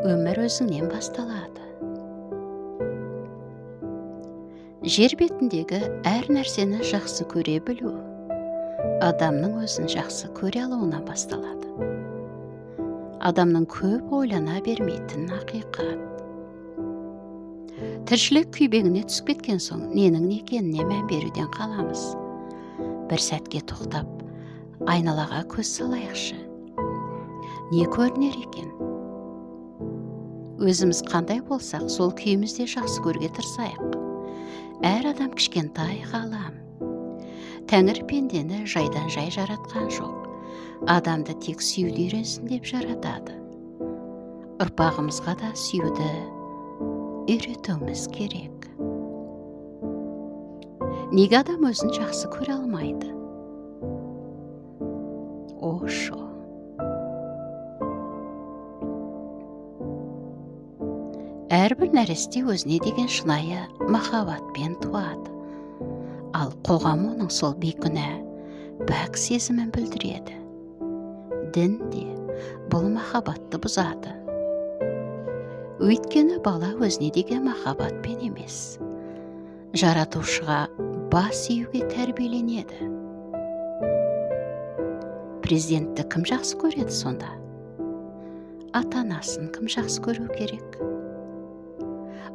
Өмір өзіңнен басталады. Жер бетіндегі әр нәрсені жақсы көре білу, адамның өзін жақсы көре алуынан басталады. Адамның көп ойлана бермейтін ақиқат. Тіршілік күйбеңіне түсіп кеткен соң ненің не екеніне мән беруден қаламыз. Бір сәтке тоқтап, айналаға көз салайықшы. Не көрінер екен? Өзіміз қандай болсақ, сол күйімізде жақсы көруге тырысайық. Әр адам кішкентай ғалам. Тәңір пендені жайдан жай жаратқан жоқ. Адамды тек сүюді үйренсін деп жаратады. Ұрпағымызға да сүюді үйретуіміз керек. Неге адам өзін жақсы көре алмайды? Ошо. Әрбір нәресте өзіне деген шынайы махаббатпен туады. Ал қоғам оның сол бейкүнә, пәк сезімін бүлдіреді. Дін де бұл махаббатты бұзады. Өйткені бала өзіне деген махаббатпен емес, жаратушыға бас июге тәрбиеленеді. Президентті кім жақсы көреді сонда? Ата-анасын кім жақсы көру керек?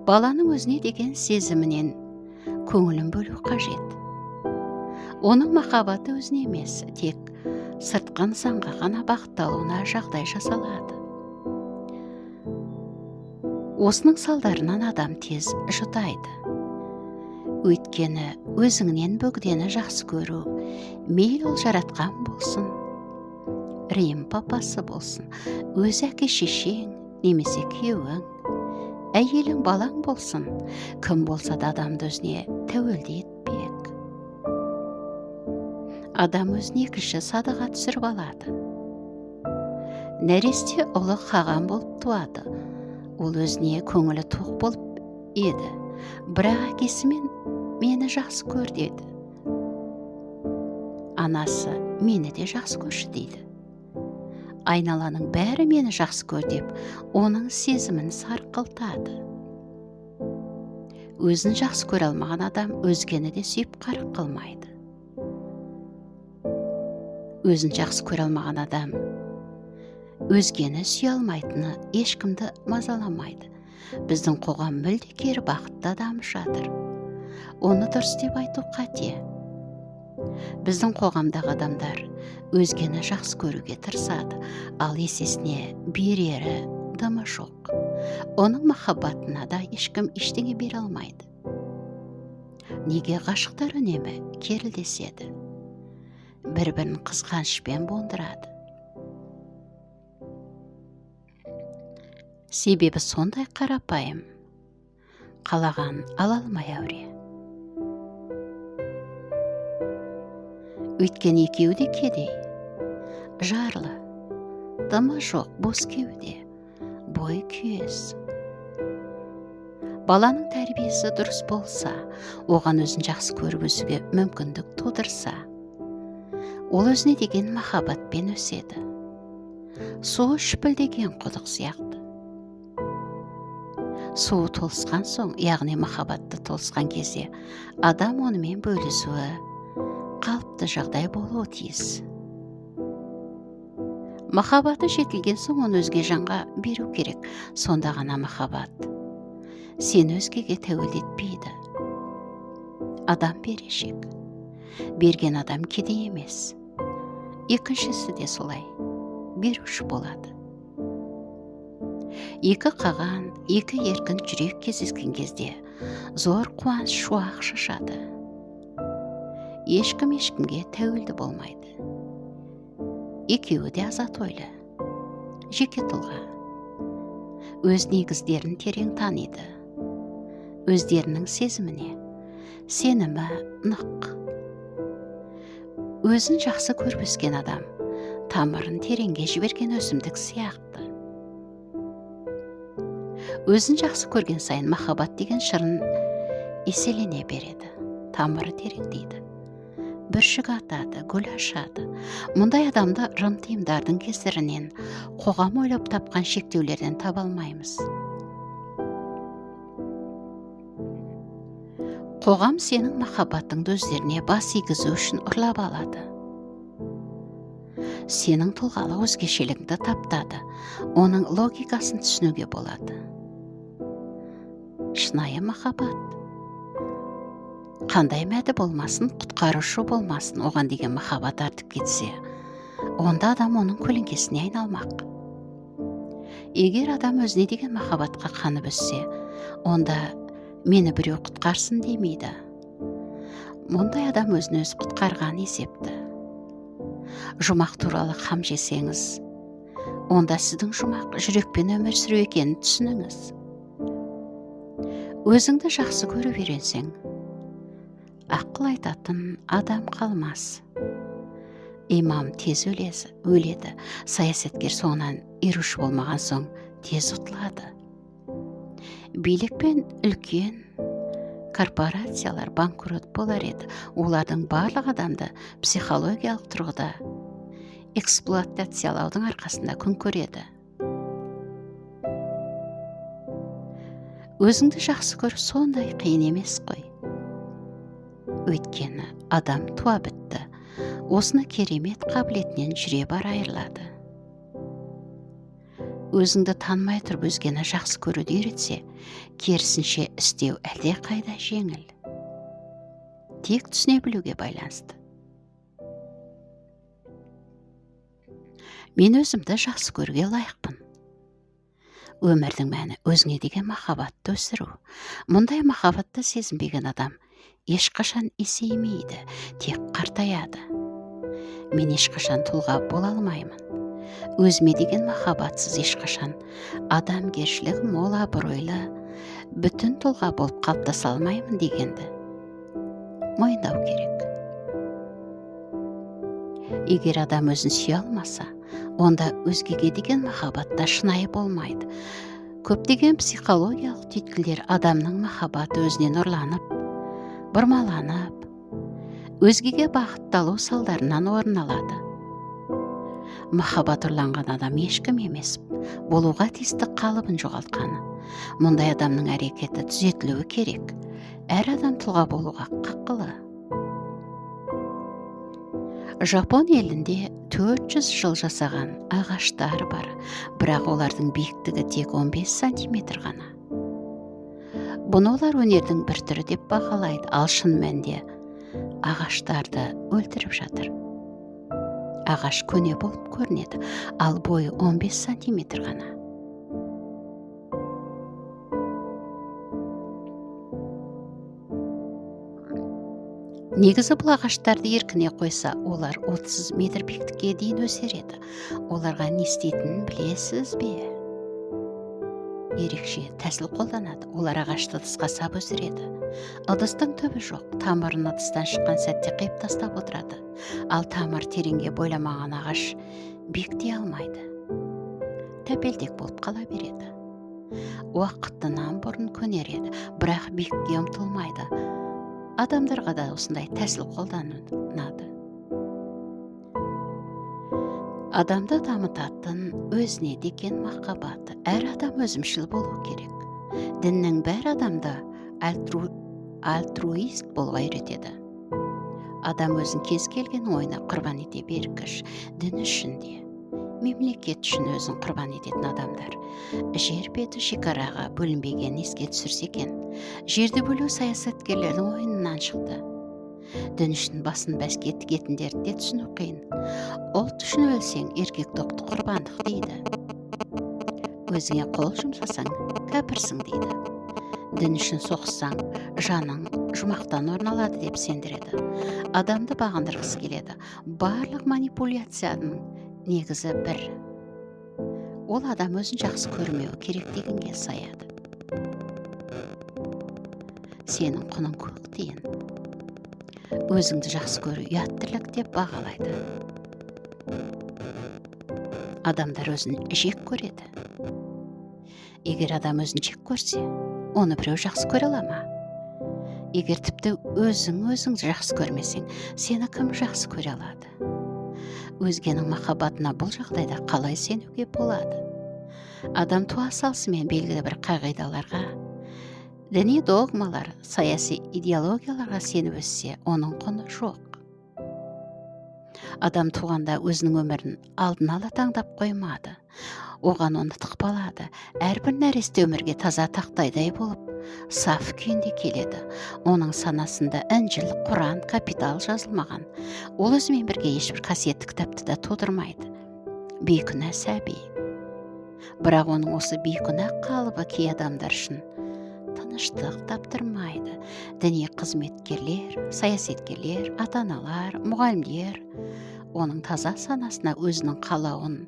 Баланың өзіне деген сезімінен көңілін бөлу қажет. Оның махаббаты өзіне емес, тек сыртқы нысанға ғана бағытталуына жағдай жасалады. Осының салдарынан адам тез жұтайды. Өйткені өзіңнен бөгдені жақсы көру, мейлі ол жаратқан болсын, Рим папасы болсын, өз әке-шешең немесе күйеуің, әйелің, балаң болсын, кім болса да адамды өзіне тәуелді етпек. Адам өзін екінші садыға түсіріп алады. Нәресте ұлы қаған болып туады. Ол өзіне көңілі тоқ болып еді. Бірақ әкесімен мені жақсы көр деді. Анасы мені де жақсы көрші дейді. Айналаның бәрі мені жақсы көр деп, оның сезімін сарқылтады. Өзін жақсы көре алмаған адам өзгені де сүйіп қарық қылмайды. Өзін жақсы көре алмаған адам өзгені сүйе алмайтыны ешкімді мазаламайды. Біздің қоғам мүлде кері бағытта дамып жатыр. Оны дұрыс деп айту қате. Біздің қоғамдағы адамдар өзгені жақсы көруге тырысады, ал есесіне берері дымы жоқ. Оның махаббатына да ешкім ештеңе бере алмайды. Неге ғашықтар үнемі керілдеседі? Бір-бірін қызғанышпен буындырады. Себебі сондай қарапайым, қалаған ала алмай әуре. Өйткені екеуі де кедей, жарлы, дымы жоқ, бос кеуде, бой күйес. Баланың тәрбиесі дұрыс болса, оған өзін жақсы көріп өсуге мүмкіндік тудырса, ол өзіне деген махаббатпен өседі. Суы шүпілдеген құдық сияқты. Суы толысқан соң, яғни махаббатты толысқан кезде, адам онымен бөлісуі қалыпты жағдай болуы тиіс. Махаббаты жетілген соң оны өзге жанға беру керек. Сонда ғана махаббат сені өзгеге тәуелді етпейді. Адам берешек. Берген адам кедей емес. Екіншісі де солай, беруші болады. Екі қаған, екі еркін жүрек кездескен кезде зор қуаныш шуақ шашады. Ешкім ешкімге тәуелді болмайды. Екеуі де азат ойлы, жеке тұлға. Өз негіздерін терең таниды. Өздерінің сезіміне сенімі нық. Өзін жақсы көріп өскен адам тамырын тереңге жіберген өсімдік сияқты. Өзін жақсы көрген сайын махаббат деген шырын еселене береді, тамыры тереңдейді. Бүршік атады, гүл ашады. Мұндай адамды ырым-тыйымдардың кесірінен, қоғам ойлап тапқан шектеулерден таба алмаймыз. Қоғам сенің махаббатыңды өздеріне бас игізу үшін ұрлап алады. Сенің тұлғалық өзгешелігіңді таптады, оның логикасын түсінуге болады. Шынайы махаббат. Қандай мәді болмасын, құтқарушы болмасын, оған деген махаббат артып кетсе, онда адам оның көлеңкесіне айналмақ. Егер адам өзіне деген махаббатқа қанып өссе, онда мені біреу құтқарсын демейді. Мұндай адам өзін өзі құтқарған есепті. Жұмақ туралы қам жесеңіз, онда сіздің жұмақ жүрекпен өмір сүру екенін түсініңіз. Өзіңді жақсы көріп үйренсең, ақыл айтатын адам қалмас. Имам тез өледі, саясаткер соңынан еруші болмаған соң тез ұтылады. Билік пен үлкен корпорациялар банкрот болар еді. Олардың барлық адамды психологиялық тұрғыда эксплуатациялаудың арқасында күн көреді. Өзіңді жақсы көру сондай қиын емес қой. Өйткені адам туа бітті, осыны керемет қабілетінен жүре бара айырылады. Өзіңді танымай тұрып өзгені жақсы көруді үйретсе, керісінше істеу әлде қайда жеңіл. Тек түсіне білуге байланысты. Мен өзімді жақсы көруге лайықпын. Өмірдің мәні өзіңе деген махаббатты өсіру. Мұндай махаббатты сезінбеген адам ешқашан есеймейді, тек қартаяды. Мен ешқашан тұлға бола алмаймын. Өзіме деген махаббатсыз ешқашан адамгершілігі мол, абыройлы, бүтін тұлға болып қалыптаса алмаймын дегенді мойындау керек. Егер адам өзін сүйе алмаса, онда өзгеге деген махаббатта шынайы болмайды. Көптеген психологиялық түйткілдер адамның махаббаты өзінен ұрланып, бұрмаланып, өзгеге бағытталу салдарынан орын алады. Махаббат ұрланған адам ешкім емес, болуға тиісті қалыбын жоғалтқаны. Мұндай адамның әрекеті түзетілуі керек. Әр адам тұлға болуға қақылы. Жапон елінде 400 жыл жасаған ағаштар бар, бірақ олардың биіктігі тек 15 сантиметр ғана. Бұны олар өнердің бір түрі деп бағалайды, ал шын мәнінде ағаштарды өлтіріп жатыр. Ағаш көне болып көрінеді, ал бойы 15 сантиметр ғана. Негізі бұл ағаштарды еркіне қойса, олар 30 метр биіктікке дейін өсер еді. Оларға не істейтінін білесіз бе? Ерекше тәсіл қолданады. Олар ағашты ыдысқа сап өсіреді. Ыдыстың түбі жоқ, тамырын ыдыстан шыққан сәтте қиып тастап отырады. Ал тамыр тереңге бойламаған ағаш биіктей алмайды. Тәпелтек болып қала береді. Уақытынан бұрын көнереді, бірақ биікке ұмтылмайды. Адамдарға да осындай тәсіл қолданылады. Адамды дамытатын өзіне деген махаббаты. Әр адам өзімшіл болу керек. Діннің бәрі адамды альтруист болуға үйретеді. Адам өзін кез келген ойына құрбан ете бергіш. Дін үшін де, мемлекет үшін өзін құрбан ететін адамдар. Жер беті шекараға бөлінбегенін еске түсірсе екен. Жерді бөлу саясаткерлердің ойынынан шықты. Дін үшін басын бәске тігетіндерді де түсіну қиын. Ұлт үшін өлсең, еркек тоқты құрбандық дейді. Өзіңе қол жұмсасаң, кәпірсің дейді. Дін үшін соқсаң, жаның жұмақтан орын алады деп сендіреді. Адамды бағындырғысы келеді. Барлық манипуляцияның негізі бір. Ол адам өзін жақсы көрмеуі керек дегенге саяды. Сенің құның көк тиын. Өзіңді жақсы көру ұят тірлік деп бағалайды. Адамдар өзін жек көреді. Егер адам өзін жек көрсе, оны біреу жақсы көре ала ма? Егер тіпті өзің жақсы көрмесең, сені кім жақсы көре алады? Өзгенің махаббатына бұл жағдайда қалай сенуге болады? Адам туа салысымен белгілі бір қағидаларға, діни догмалар, саяси идеологияларға сеніп өссе, оның құны жоқ. Адам туғанда өзінің өмірін алдын ала таңдап қоймады. Оған оны тықпалады. Әрбір нәресте өмірге таза тақтайдай болып, саф күйінде келеді. Оның санасында Інжіл, Құран, Капитал жазылмаған. Ол өзімен бірге ешбір қасиетті кітапты да тудырмайды. Бейкүнә сәби. Бірақ оның осы бейкүнә қалыбы кей адамдар үшін тыныштық таптырмайды. Діни қызметкерлер, саясаткерлер, ата-аналар, мұғалімдер оның таза санасына өзінің қалауын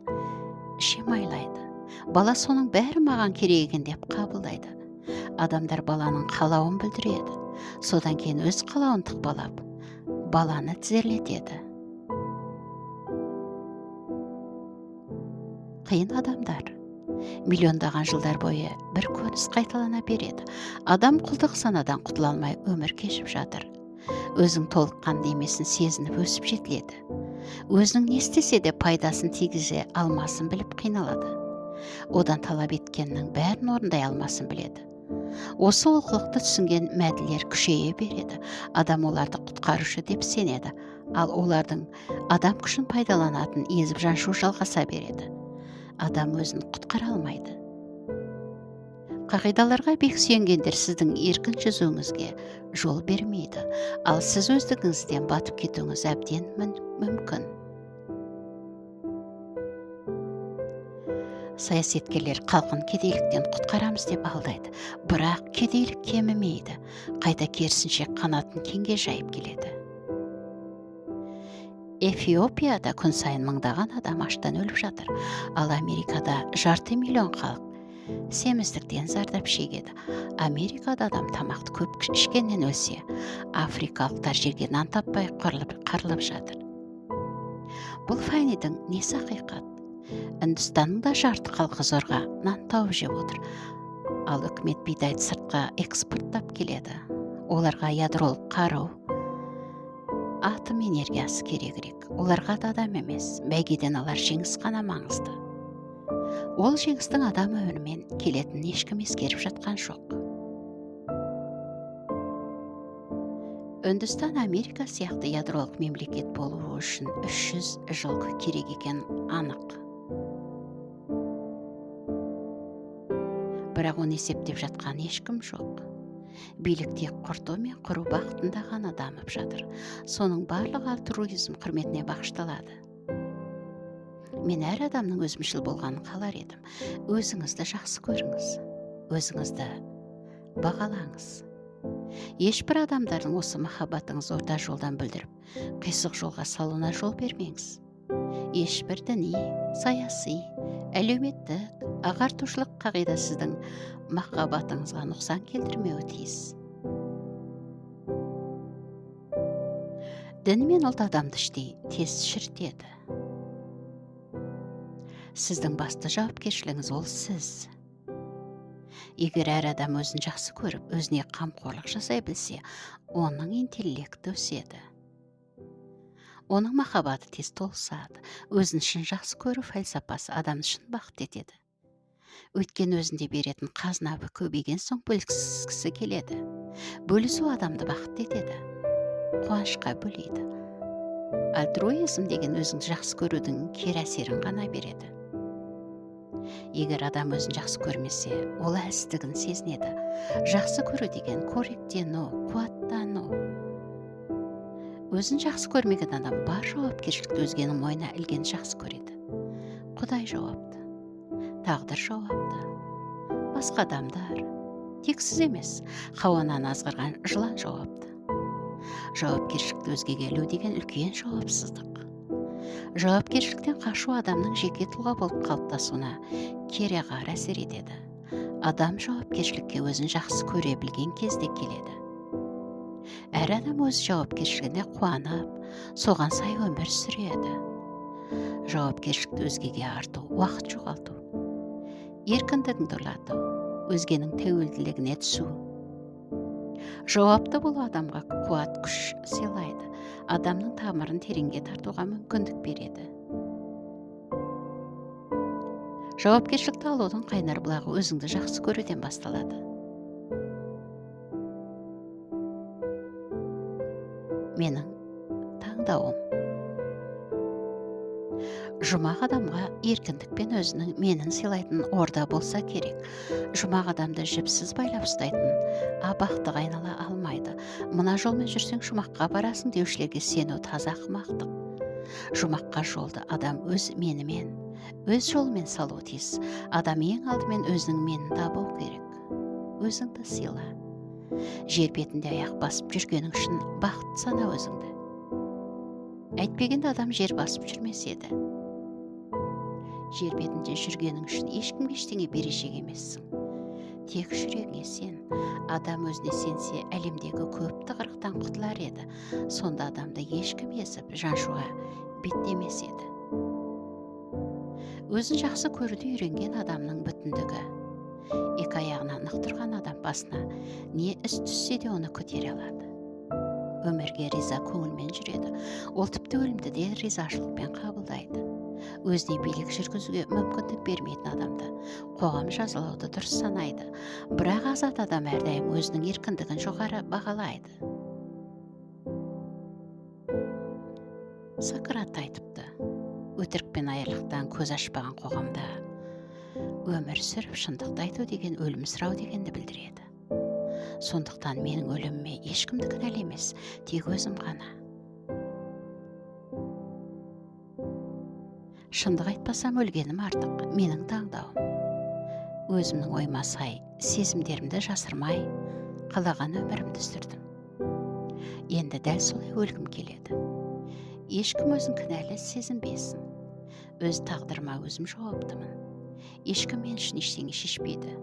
шемайлайды. Бала соның бәрі маған керек екен деп қабылдайды. Адамдар баланың қалауын бүлдіреді. Содан кейін өз қалауын тықпалап, баланы тізерлетеді. Қиын адамдар. Миллиондаған жылдар бойы бір көрініс қайталана береді. Адам құлдық санадан құтыла алмай өмір кешіп жатыр. Өзің толыққанды емесін сезініп өсіп жетіледі. Өзінің не істесе де пайдасын тигізе алмасын біліп қиналады. Одан талап еткеннің бәрін орындай алмасын біледі. Осы олқылықты түсінген мәділер күшейе береді. Адам оларды құтқарушы деп сенеді. Ал олардың адам күшін пайдаланатын езіп жаншу жалғаса береді. Адам өзін құтқара алмайды. Қағидаларға бек сүйенгендер сіздің еркін жүзуіңізге жол бермейді, ал сіз өздігіңізден батып кетуіңіз әбден мүмкін. Саясаткерлер халқын кедейліктен құтқарамыз деп алдайды, бірақ кедейлік кемімейді, қайта керісінше қанатын кеңге жайып келеді. Эфиопияда күн сайын мыңдаған адам аштан өліп жатыр, ал Америкада 2,5 миллион халық семіздіктен зардап шегеді. Америкада адам тамақты көп ішкеннен өлсе, африкалықтар жерге нан таппай қырылып жатыр. Бұл фәнидің несі ақиқат? Үндістанның да жарты халқы зорға нан тауып жеп отыр, ал үкімет бидайды сыртқа экспорттап келеді. Оларға ядролық қару, атом энергиясы керегірек. Оларға да адам емес, бәйгеден алар жеңіс қана маңызды. Ол жеңістің адам өмірімен келетінін ешкім ескеріп жатқан жоқ. Үндістан Америка сияқты ядролық мемлекет болуы үшін 300 жыл керек екен анық. Бірақ оны есептеп жатқан ешкім жоқ. Билік тек құрту мен құру бағытында ғана дамып жатыр. Соның барлығы альтруизм құрметіне бағышталады. Мен әр адамның өзімшіл болғанын қалар едім. Өзіңізді жақсы көріңіз, өзіңізді бағалаңыз. Ешбір адамдардың осы махаббатыңызды орта жолдан бүлдіріп, қисық жолға салуына жол бермеңіз. Ешбір діни, саяси, әлеуметтік, ағартушылық қағида сіздің махаббатыңызға нұқсан келтірмеуі тиіс. Дін мен ұлт адамды іштей тез шірітеді. Сіздің басты жауапкершілігіңіз ол сіз. Егер әр адам өзін жақсы көріп, өзіне қамқорлық жасай білсе, оның интеллекті өседі. Оның махаббаты тез толысады. Өзін шын жақсы көру фәлсапасы адамды шын бақытты етеді. Өйткені өзінде беретін қазына көбейген соң бөліскісі келеді. Бөлісу адамды бақытты етеді, қуанышқа бөлейді. Альтруизм деген өзіңді жақсы көрудің кері әсерін ғана береді. Егер адам өзін жақсы көрмесе, ол әлсіздігін сезінеді. Жақсы көру деген қоректену, қуаттану. Өзін жақсы көрмеген адам бар жауапкершілікті өзгенің мойнына ілген жақсы көреді. Құдай жауапты, тағдыр жауапты, басқа адамдар, тек сіз емес, Хауананы азғырған жылан жауапты. Жауапкершілікті өзгеге ілу деген үлкен жауапсыздық. Жауапкершіліктен қашу адамның жеке тұлға болып қалыптасуына кереғар әсер етеді. Адам жауапкершілікке өзін жақсы көре білген кезде келеді. Әр адам өз жауапкершілігіне қуанып, соған сай өмір сүреді. Жауапкершілікті өзгеге арту, уақыт жоғалту, еркіндігіңді ұрлату, өзгенің тәуелділігіне түсу. Жауапты болу адамға қуат, күш сыйлайды, адамның тамырын тереңге тартуға мүмкіндік береді. Жауапкершілікті алудың қайнар бұлағы өзіңді жақсы көруден басталады. Менің таңдауым. Жұмақ адамға еркіндік пен өзінің менін сыйлайтын орда болса керек. Жұмақ адамды жіпсіз байлап ұстайтын абақтыға айнала алмайды. Мына жолмен жүрсең жұмаққа барасың деушілерге сену таза ақымақтық. Жұмаққа жолды адам өз менімен, өз жолымен салуы тиіс. Адам ең алдымен өзінің менін табу керек. Өзіңді сыйла. Жер бетінде аяқ басып жүргенің үшін бақытты сана өзіңді. Әйтпегенде адам жер басып жүрмес еді. Жер бетінде жүргенің үшін ешкімге ештеңе берешек емессің. Тек жүрегіңе сен. Адам өзіне сенсе, әлемдегі көп тығырықтан құтылар еді. Сонда адамды ешкім езіп, жаншуға беттемес еді. Өзін жақсы көруді үйренген адамның бүтіндігі. Екі аяғына нық тұрған адам басына не іс түссе де оны көтере алады. Өмірге риза көңілмен жүреді. Ол тіпті өлімді де ризашылықпен қабылдайды. Өзіне билік жүргізуге мүмкіндік бермейтін адамды қоғам жазалауды дұрыс санайды. Бірақ азат адам әрдайым өзінің еркіндігін жоғары бағалайды. Сократ айтыпты: өтірік пен аярлықтан көз ашпаған қоғамда өмір сүріп шындықты айту деген өлім сұрау дегенді білдіреді. Сондықтан менің өліміме ешкімді кінәлі емес, тек өзім ғана. Шындық айтпасам өлгенім артық, менің таңдауым. Өзімнің ойыма сай, сезімдерімді жасырмай, қалаған өмірімді сүрдім. Енді дәл солай өлгім келеді. Ешкім өзін кінәлі сезінбесін. Өз тағдырыма өзім жауаптымын. Ешкім мен үшін ештеңе шешпейді.